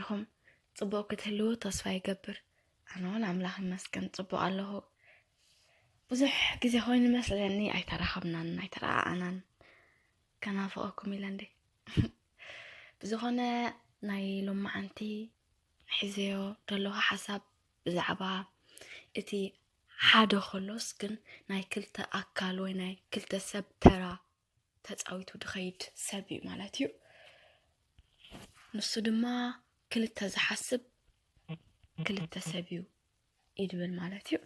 ኢኹም? ጽቡቕ ክትህልዉ ተስፋ ይገብር። ኣነ እውን ኣምላኽ ይመስገን ጽቡቕ ኣለኹ። ብዙሕ ግዜ ኮይኑ መስለኒ ኣይተራኸብናን ኣይተረኣኣናን። ከናፍቐኩም ኢለ እንዴ። ብዝኾነ ናይ ሎማዓንቲ ሒዘዮ ዘለኹ ሓሳብ ብዛዕባ እቲ ሓደ ከሎስ ግን ናይ ክልተ ኣካል ወይ ናይ ክልተ ሰብ ተራ ተጻዊቱ ድኸይድ ሰብ እዩ ማለት እዩ። ንሱ ድማ ክልተ ዝሓስብ ክልተ ሰብ እዩ ይድብል ማለት እዩ።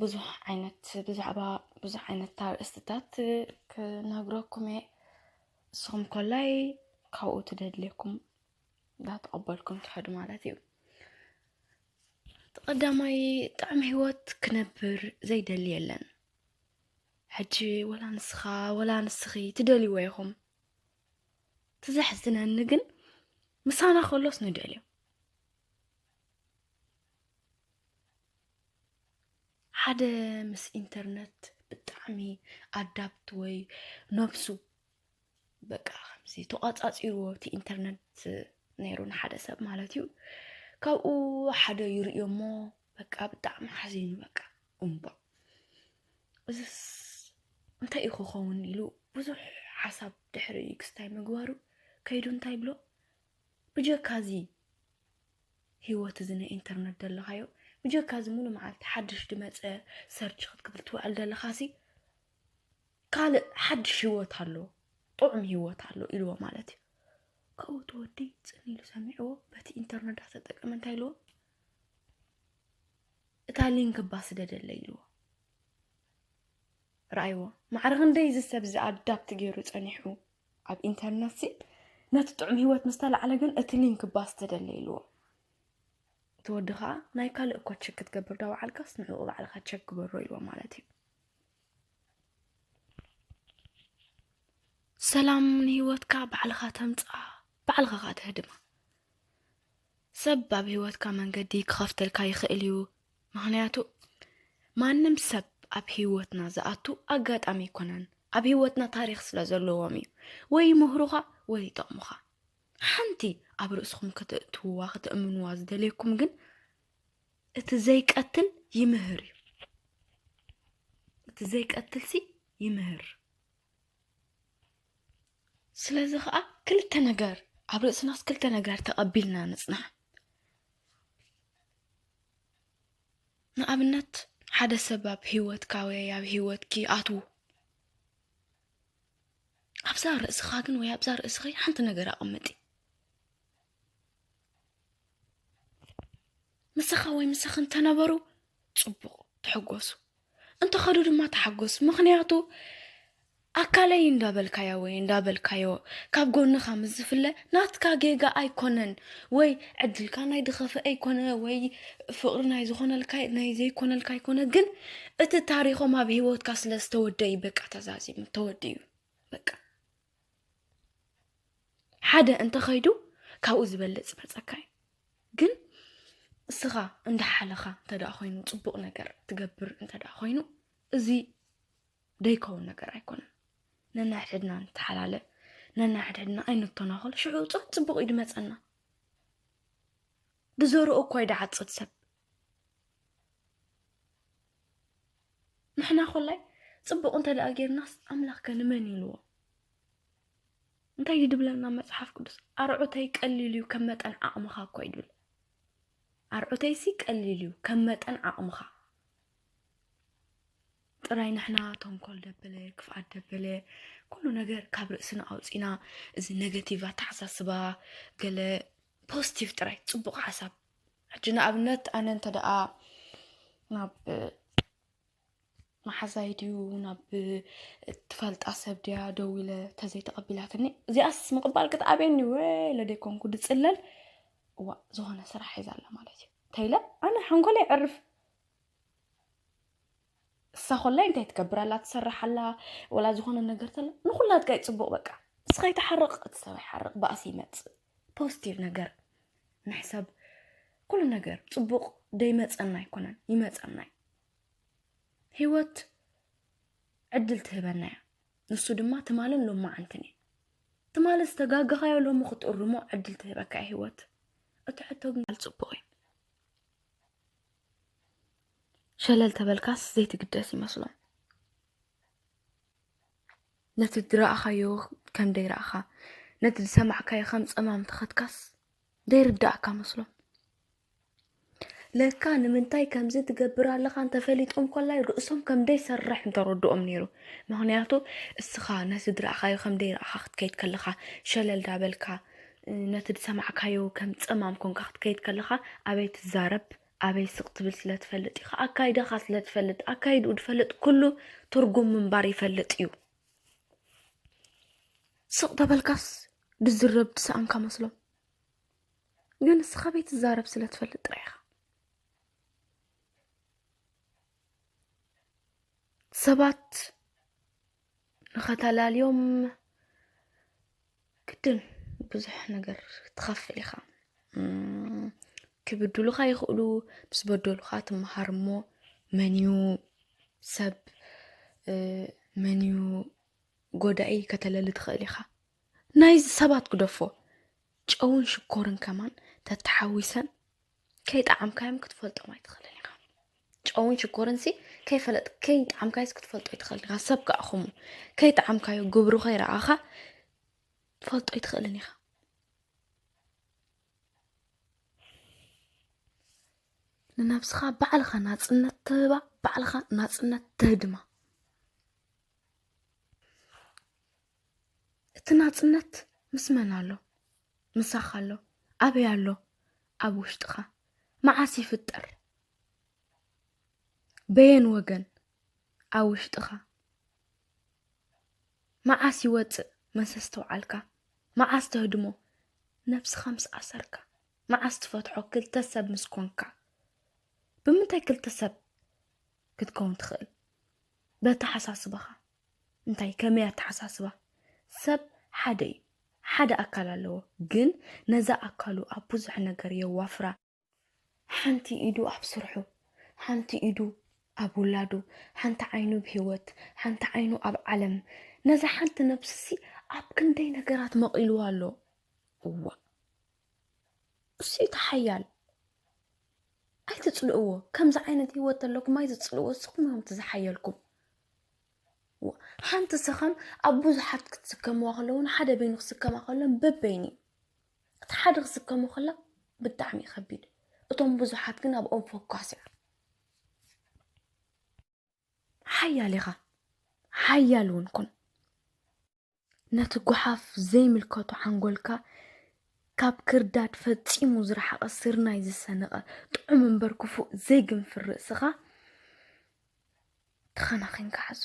ብዙሕ ዓይነት ብዛዕባ ብዙሕ ዓይነት ኣርእስትታት ክነግረኩም እየ። ንስኹም ኮላይ ካብኡ ትደድልየኩም እንዳተቐበልኩም ትኸዱ ማለት እዩ። ቀዳማይ ጥዕም ህይወት ክነብር ዘይደሊ የለን። ሕጂ ወላ ንስኻ ወላ ንስኺ ትደልይዎ ኢኹም። ትዘሕዝነኒ ግን ምሳና ከሎስ ንደልዮ። ሓደ ምስ ኢንተርነት ብጣዕሚ ኣዳፕት ወይ ነብሱ በቃ ከምዚ ተቋጻጺርዎ እቲ ኢንተርነት ነይሩ ንሓደ ሰብ ማለት እዩ። ካብኡ ሓደ ይርእዮ እሞ በቃ ብጣዕሚ ሓዚኑ በቃ እምባ እዝስ እንታይ እዩ ክኸውን ኢሉ ብዙሕ ሓሳብ ድሕሪ ክስታይ ምግባሩ ከይዱ እንታይ ብሎ ብጀካዚ ህይወት እዚ ናይ ኢንተርነት ደለኻዮ ብጀካዚ ሙሉ መዓልቲ ሓድሽ ድመፀ ሰርች ክትክብል ትውዕል ደለኻሲ ካልእ ሓድሽ ህይወት ኣሎ ጥዑም ህይወት ኣሎ ኢልዎ ማለት እዩ። ከውት ወዲ ጽን ኢሉ ሰሚዕዎ በቲ ኢንተርነት ዳተጠቀመ እንታይ ኢልዎ እታ ሊንክ እባ ስደደለ ኢልዎ። ረኣይዎ ማዕረ ክንደይ እዚ ሰብ እዚ ኣዳፕት ገይሩ ጸኒሑ ኣብ ኢንተርነት ሲ ነቲ ጥዑም ህይወት ምስ ተላዕለ ግን እቲ ሊንክ እባ ስደደለ ኢልዎ። እቲ ወዲ ከዓ ናይ ካልእ እኮ ቸክ ክትገብር ዳ በዓልካስ ንዕኡ ባዕልካ ቸክ ግበሮ ኢልዎ ማለት እዩ። ሰላም ንህይወትካ ባዕልኻ ተምፅኣ ባዕልኻ ከዓ ተህድማ። ሰብ ኣብ ህይወትካ መንገዲ ክኸፍተልካ ይኽእል እዩ። ምኽንያቱ ማንም ሰብ ኣብ ህይወትና ዝኣቱ ኣጋጣሚ ኣይኮነን። ኣብ ህይወትና ታሪኽ ስለ ዘለዎም እዩ። ወይ ይምህሩኻ ወይ ይጠቕሙኻ። ሓንቲ ኣብ ርእስኹም ከተእትውዋ ከተእምንዋ ዝደልየኩም ግን እቲ ዘይቀትል ይምህር እዩ። እቲ ዘይቀትልሲ ይምህር። ስለዚ ከዓ ክልተ ነገር ኣብ ርእስናስ ክልተ ነገር ተቐቢልና ንፅናሕ። ንኣብነት ሓደ ሰብ ኣብ ህይወትካ ወይ ኣብ ህይወትኪ ኣትዉ ኣብዛ ርእስኻ ግን ወይ ኣብዛ ርእስኺ ሓንቲ ነገር ኣቐምጢ። ምሳኻ ወይ ምሳኺ እንተነበሩ ፅቡቕ ተሐጎሱ፣ እንተኸዱ ድማ ተሓጎሱ። ምኽንያቱ ኣካለይ እንዳበልካያ ወይ እንዳበልካዮ ካብ ጎንኻ ምስ ዝፍለ ናትካ ጌጋ ኣይኮነን፣ ወይ ዕድልካ ናይ ድኸፍአ ኣይኮነ ወይ ፍቕሪ ናይ ዝኾነልካ ናይ ዘይኮነልካ ኣይኮነ፣ ግን እቲ ታሪኾም ኣብ ህይወትካ ስለ ዝተወደዩ በቃ ተዛዚሙ ተወዲዩ በቃ። ሓደ እንተኸይዱ ካብኡ ዝበልጽ መጸካ እዩ። ግን እስኻ እንዳሓለኻ እንተ ደኣ ኮይኑ ጽቡቕ ነገር ትገብር እንተ ደኣ ኮይኑ እዚ ደይከውን ነገር ኣይኮነን። ነናሕድሕድና ንተሓላለ፣ ነናሕድሕድና ኣይንተናኸል። ሽዑ ጽ- ጽቡቕ እዩ ድመጸና። ድዘርኦ እኳ እዩ ድዓጽድ ሰብ። ንሕና ኮላይ ጽቡቕ እንተ ደኣ ጌርናስ ኣምላኽ ከ ንመን ኢልዎ? እንታይ እዩ ድብለና መጽሓፍ ቅዱስ? ኣርዑተይ ቀሊል እዩ ከም መጠን ዓቕምኻ እኮ እዩ ድብል። ኣርዑተይሲ ቀሊል እዩ ከም መጠን ዓቕምኻ። ጥራይ ንሕና ተንኮል ደበለ ክፍኣት ደበለ ኩሉ ነገር ካብ ርእስና ኣውፂና እዚ ኔጋቲቭ ኣተሓሳስባ ገለ ፖዚቲቭ ጥራይ ፅቡቕ ሓሳብ። ሕጂ ንኣብነት ኣነ እንተ ደኣ ናብ መሓዛይ ድዩ ናብ ትፈልጣ ሰብ ድያ ደው ኢለ ተዘይተቐቢላትኒ እዚኣስ ምቕባል ክትኣብየኒ ወለ ደይኮንኩ ድፅለል እዋ ዝኾነ ስራሕ ሒዛ ኣላ ማለት እዩ ተይለ ኣነ ሓንኮለ ይዕርፍ እሳ ኮላይ እንታይ ትገብር ኣላ ትሰርሕ ኣላ ወላ ዝኾነ ነገር ተላ ንኩላትካ ይፅቡቕ በቃ እስኻ ይተሓርቕ እቲ ሰብ ኣይሓርቕ ባእሲ ይመፅእ ፖዚቲቭ ነገር ንሕሰብ ኩሉ ነገር ፅቡቕ ደይመፀና ኣይኮነን ይመፀና እዩ ህይወት ዕድል ትህበና እያ ንሱ ድማ ትማልን ሎማዓንትን እዩ ትማሊ ዝተጋገኻዮ ሎሚ ክትእርሞ ዕድል ትህበካ እያ ህይወት እቲ ሕቶ ግን ጽቡቕ እዩ። ሸለል ተበልካስ ዘይትግደስ ይመስሎም። ነቲ ዝረኣኻዮ ከም ደይረኣኻ፣ ነቲ ዝሰማዕካዮ ከም ጸማም ተኸትካስ ደይርዳእካ መስሎም። ለካ ንምንታይ ከምዚ ትገብር ኣለኻ እንተፈሊጦም ኮላይ ርእሶም ከም ደይሰርሕ እንተረድኦም ነይሩ። ምኽንያቱ እስኻ ነቲ ዝረኣኻዮ ከም ደይረኣኻ ክትከይድ ከለኻ ሸለል ዳበልካ፣ ነቲ ዝሰማዕካዮ ከም ጸማም ኮንካ ክትከይድ ከለኻ ኣበይ ትዛረብ፣ ኣበይ ስቕ ትብል ስለ ትፈልጥ ኢኻ። ኣካይዳኻ ስለ ትፈልጥ፣ ኣካይድኡ ዝፈልጥ ኩሉ ትርጉም ምንባር ይፈልጥ እዩ። ስቕ ተበልካስ ድዝረብ ትሰኣንካ መስሎም። ግን ንስኻ ኣበይ ትዛረብ ስለ ትፈልጥ ጥራይ ኢኻ። ሰባት ንኸተላልዮም ግድን ብዙሕ ነገር ትኸፍል ኢኻ። እም፣ ክብድሉኻ ይኽእሉ፣ ምስ በደሉኻ ትመሃር እሞ መን እዩ ሰብ፣ እ፣ መን እዩ ጎዳኢ ከተለሊ ትኽእል ኢኻ። ናይዚ ሰባት ግደፎ፣ ጨውን ሽኮርን ከማን ተተሓዊሰን ከይጠዓምካዮም ክትፈልጦም ኣይትኽእልን ኢኻ። ጨውን ሽኮርን ሲ ከይፈለጥ-፣ ከይጠዓምካዮስ ክትፈልጦ ኣይትኽእልን ኢኻ። ሰብ ከኣ ኸምኡ ከይጠዓምካዮ ግብሩ ከይረኣኻ ትፈልጦ ኣይትኽእልን ኢኻ። ንነብስኻ ባዕልኻ ናጽነት ትህባ፣ ባዕልኻ ናጽነት ትህድማ። እቲ ናጽነት ምስ መን ኣሎ? ምሳኻ ኣሎ። ኣበይ ኣሎ? ኣብ ውሽጥኻ። መዓስ ይፍጠር? በየን ወገን? ኣብ ውሽጥኻ። መዓስ ይወጽእ? ምስ ኣስተውዓልካ። መዓስ ተህድሞ? ነብስኻ ምስ ኣሰርካ። መዓስ ትፈትሖ? ክልተ ሰብ ምስ ኮንካ። ብምንታይ ክልተ ሰብ ክትከውን ትኽእል? በተሓሳስባኻ። እንታይ፣ ከመይ ኣተሓሳስባ? ሰብ ሓደ እዩ። ሓደ ኣካል ኣለዎ። ግን ነዛ ኣካሉ ኣብ ብዙሕ ነገር የዋፍራ። ሓንቲ ኢዱ ኣብ ስርሑ፣ ሓንቲ ኢዱ ኣብ ውላዱ፣ ሓንቲ ዓይኑ ኣብ ህይወት፣ ሓንቲ ዓይኑ ኣብ ዓለም። ነዛ ሓንቲ ነብስሲ ኣብ ክንደይ ነገራት መቒልዋ ኣሎ። እዋ። እሱ እቲ ሓያል። ኣይትጽልእዎ። ከምዚ ዓይነት ህይወት ዘለኩም ኣይትጽልእዎ። ንስኹም ኢኹም እቲ ዝሓየልኩም። ዋ፣ ሓንቲ ሰኸም ኣብ ብዙሓት ክትስከምዋ ከለውን ሓደ በይኑ ክስከማ ከሎን በበይኑ እዩ። እቲ ሓደ ክስከሞ ከላ ብጣዕሚ እዩ ከቢድ። እቶም ብዙሓት ግን ኣብኦም ፎኳስ እያ። ሓያል ኢኻ። ሓያል እውን ኩን። ነቲ ጓሓፍ ዘይምልከቶ ሓንጎልካ ካብ ክርዳድ ፈጺሙ ዝረሓቐ ስርናይ ዝሰነቐ ጥዑም እምበር ክፉእ ዘይግንፍር ርእስኻ ተኸናኺንካ ሓዞ።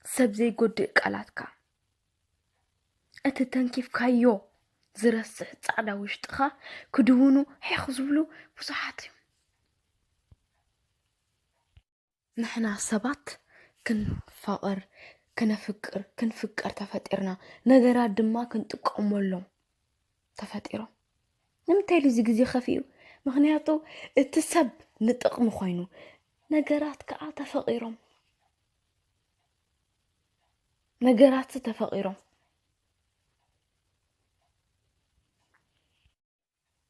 ሰብ ዘይጎድእ ቃላትካ፣ እቲ ተንኪፍካዮ ዝረስሕ ጻዕዳ ውሽጥኻ ክድውኑ ሒኽ ዝብሉ ብዙሓት እዮም። ንሕና ሰባት ክንፋቐር፣ ክነፍቅር፣ ክንፍቀር ተፈጢርና። ነገራት ድማ ክንጥቀመሎም ተፈጢሮም። ንምንታይ ኢሉ እዚ ግዜ ከፊኡ? ምኽንያቱ እቲ ሰብ ንጥቕሚ ኮይኑ፣ ነገራት ከኣ ተፈቒሮም። ነገራት ተፈቒሮም።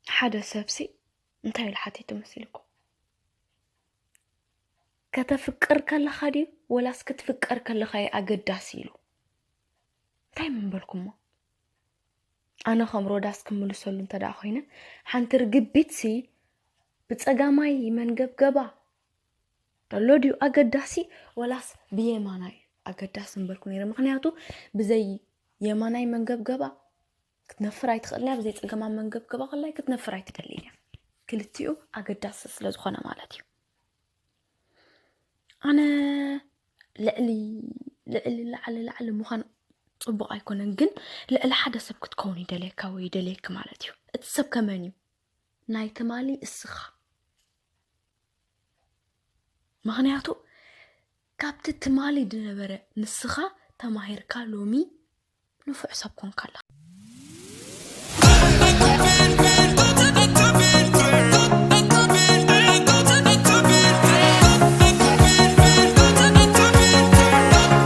ሓደ ሰብሲ እንታይ ኢሉ ሓቲቱ መሲልኩም? ከተፍቅር ከለኻ ድዩ ወላስ ክትፍቀር ከለኻ እዩ ኣገዳሲ ኢሉ? እንታይ ምንበልኩሞ? ኣነ ከም ሮዳስ ክምልሰሉ እንተ ደኣ ኮይነ፣ ሓንቲ ርግቢትሲ ብጸጋማይ መንገብገባ ዘሎ ድዩ ኣገዳሲ ወላስ ብየማናይ ኣገዳሲ ምበልኩ ነይረ። ምኽንያቱ ብዘይ የማናይ መንገብገባ ክትነፍር ኣይትኽእልን እያ፣ ብዘይ ጸገማይ መንገብገባ ከላይ ክትነፍር ኣይትደልን እያ። ክልቲኡ ኣገዳሲ ስለ ዝኾነ ማለት እዩ። ኣነ ልዕሊ፣ ልዕሊ፣ ላዕሊ፣ ላዕሊ ምዃን ጽቡቕ ኣይኮነን፣ ግን ልዕሊ ሓደ ሰብ ክትከውን ይደልየካ ወይ ይደልየኪ ማለት እዩ። እቲ ሰብ ከመን እዩ? ናይ ትማሊ እስኻ። ምኽንያቱ ካብቲ ትማሊ ዝነበረ ንስኻ ተማሂርካ ሎሚ ንፉዕ ሰብ ኮንካ ኣለኻ።